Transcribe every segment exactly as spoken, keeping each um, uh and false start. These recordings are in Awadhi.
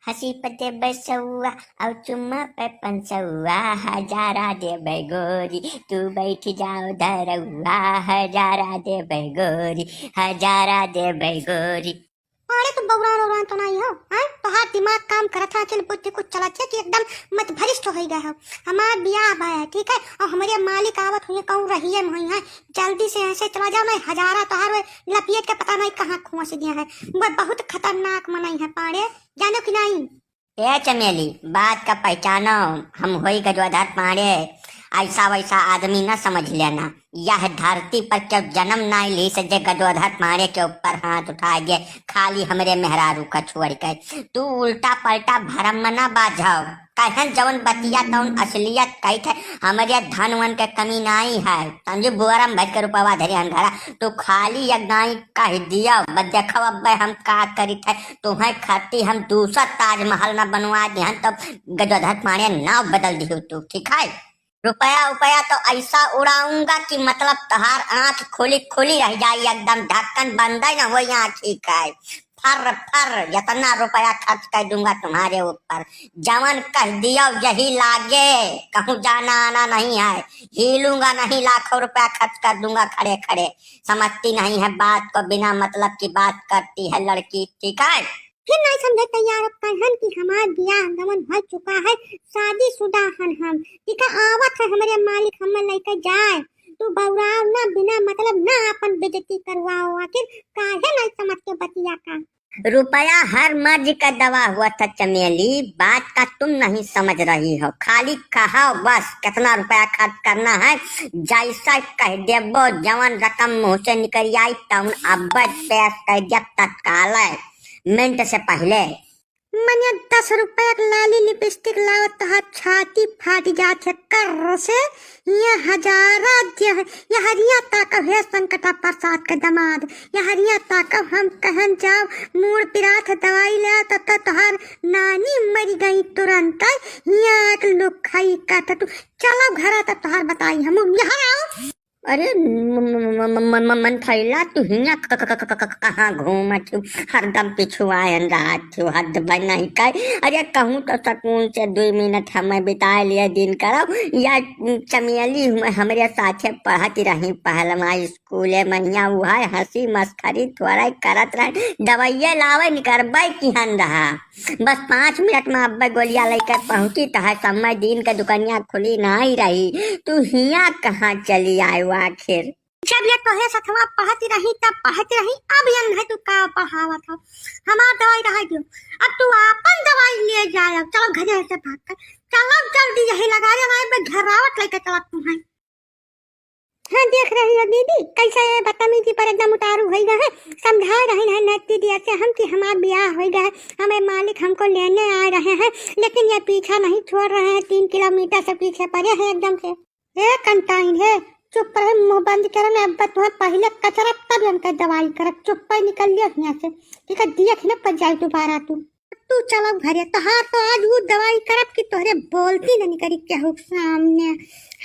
हंसी पे देबे सौआ, और चुम्मा पे पंसौआ, हजारा देबे गोरी, तू बैठ जाओ धरौआ, हजारा देबे गोरी, हजारा देबे गोरी। अरे, तू बौरान औरान तो नहीं हो, हैं? तोहार दिमाग काम करत है, अकिल बुद्धि कुछ चलत है कि एकदम मत भरिष्ठ होई गए हो। हमार बियाह भा है, ठीक है, और हमरे मालिक आवत हुए कहूँ रहिए में हुई है, जल्दी से ऐसे चला जाओ, नहीं हजारा तोहार वे लपियत के पता नहीं कहाँ खोस दिया है। वो बहुत खतरनाक मनई है पाड़े, जानो कि नहीं? ए चमेली, बात का पहचानो, हम होई गजोधर पांड़े। ऐसा वैसा आदमी न समझ लेना। यह धरती पर केहू जन्म नाई ली से जे गजोधर पांड़े के ऊपर हाथ उठाए दे, खाली हमरे मेहरारू का छोड़ के। तू उल्टा पलटा भरम न बाझव। कहन जवन बतिया तवन असलियत कहित है, हमरे धन वन के कमी नाई है। समझू, बुआरम भर के रुपवा धरे हन घरा, तू खाली एक गाई कह दिया, बस देखव अब्बे हम का करित है। तुम्हें खाती हम दूसर ताजमहल न बनवा दिहन, तो गजोधर पांड़े नाव बदल दिहु तू, ठीक है? रुपया उपया तो ऐसा उड़ाऊंगा कि मतलब तोहार आंख खुली खुली रह जाई, एकदम ढक्कन बंद ही न होई आंखी के। फर फर जितना रुपया खर्च कर दूंगा तुम्हारे ऊपर, जवन कह दियो यही लागे, कहूँ जाना आना नहीं है, हिलूंगा नहीं, लाखों रुपया खर्च कर दूंगा खड़े खड़े। समझती नहीं है बात को, बिना मतलब की बात करती है लड़की, ठीक है? फिर नहीं समझे तैयार अब कहन कि हमार बियाह गमन हो चुका है, शादीशुदा हन हम, ठीक है, आवत है हमरे मालिक हमें लेके जाए। तू बौराव ना, बिना मतलब ना अपन बेइज्जती करवाओ, आखिर काहे नहीं समझ के बतिया का? रुपया हर मर्ज का दवा हुआ था चमेली, बात का तुम नहीं समझ रही हो। खाली कहा बस कितना रुपया खर्च करना है, जैसा कह देबो, जवन रकम मुंह से निकल आई, तवन अब पेश कर दिया तत्काल, मिनट से पहले। मने दस रुपया के लाली लिपस्टिक लावत तोहार छाती फाट जात है कर से। ये हजारा जे है, ये हरिया ताकब है संकटा प्रसाद के दामाद, ये हरिया ताकब हम कहन जाओ मूड़ पिरात है दवाई ले आओ, तब तक तोहार नानी मरी गई तुरंत। ये एक लुक खाई कहत तू, चलो घरा तब तोहार बताई हम, यहाँ आओ। अरे म-, म-, मन फैला, तू हियाँ क-, क-, क-, क-, क-, कहाँ घूमत हो? हरदम पिछुआयन रहत हो, हद बा नहीं कर। अरे कहूँ तो सकून से दुई मिनट हमें बिताए लिए दिन करो। या चमेली हुए हमरे साथे पढ़त रही पहलवा स्कूले में, हियाँ उहै हंसी मस्खरी थोड़ा करत रहे, दवाइये लावे निकरबै किहन रहा। बस पाँच मिनट में अब्बे गोलिया लेकर पहुंची, तह समय दिन के दुकनिया खुली नाई रही। तू हियाँ कहाँ चली आयो आखिर? जब ये तोहे सथवा पढ़त रही, तब पढ़त रही, अब ये नहीं तू का पढ़ावत हो? हमार दवाई रहा दियो, अब तू आपन दवाई ले जाए। चलो घरे से भाग कर, चलो जल्दी यही लगा रे, हमारे पे घेरावट लेके चलत तू है। हाँ, देख रही हो दीदी, कैसे ये बदतमीजी पर एकदम उतारू होइ गए हैं। समझा रही हैं नेट दीदी से हम कि हमार बियाह होइ गए है, हमें मालिक हमको लेने आ रहे हैं, लेकिन ये पीछा नहीं छोड़ रहे हैं, तीन किलोमीटर से पीछे पड़े हैं एकदम से। ए कंटाइन है, चुप रहे, मुंह बंद कर ना, अब तुम्हें पहले कचरा तब इनका दवाई करब, चुप पर निकल लिया यहाँ से, ठीक है, दिया थी ना पर जाए दोबारा तू। तू चलो घरे, तोहार तो आज वो दवाई करब कि तोहरे बोलती न निकरी केहू के सामने।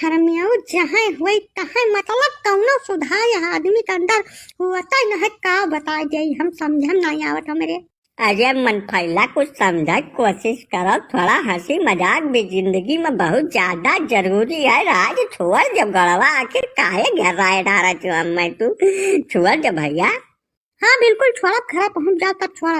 हरमियाऊ जहाँ होई तहाँ, मतलब कौनो सुधार यहाँ आदमी के अंदर होता ही न है, का बताई जाई, हम समझम नहीं आवत हमरे। अरे मन फैला, कुछ समझे के कोशिश करो, थोड़ा हंसी मजाक भी जिंदगी में बहुत ज्यादा जरूरी है। राज छोड़ जब गड़वा, आखिर काहे घेराए डारा जो हम मैं तू छोड़ जब भैया। हाँ बिल्कुल छोड़ब, घरा पहुँच जाओ तब छोड़ब।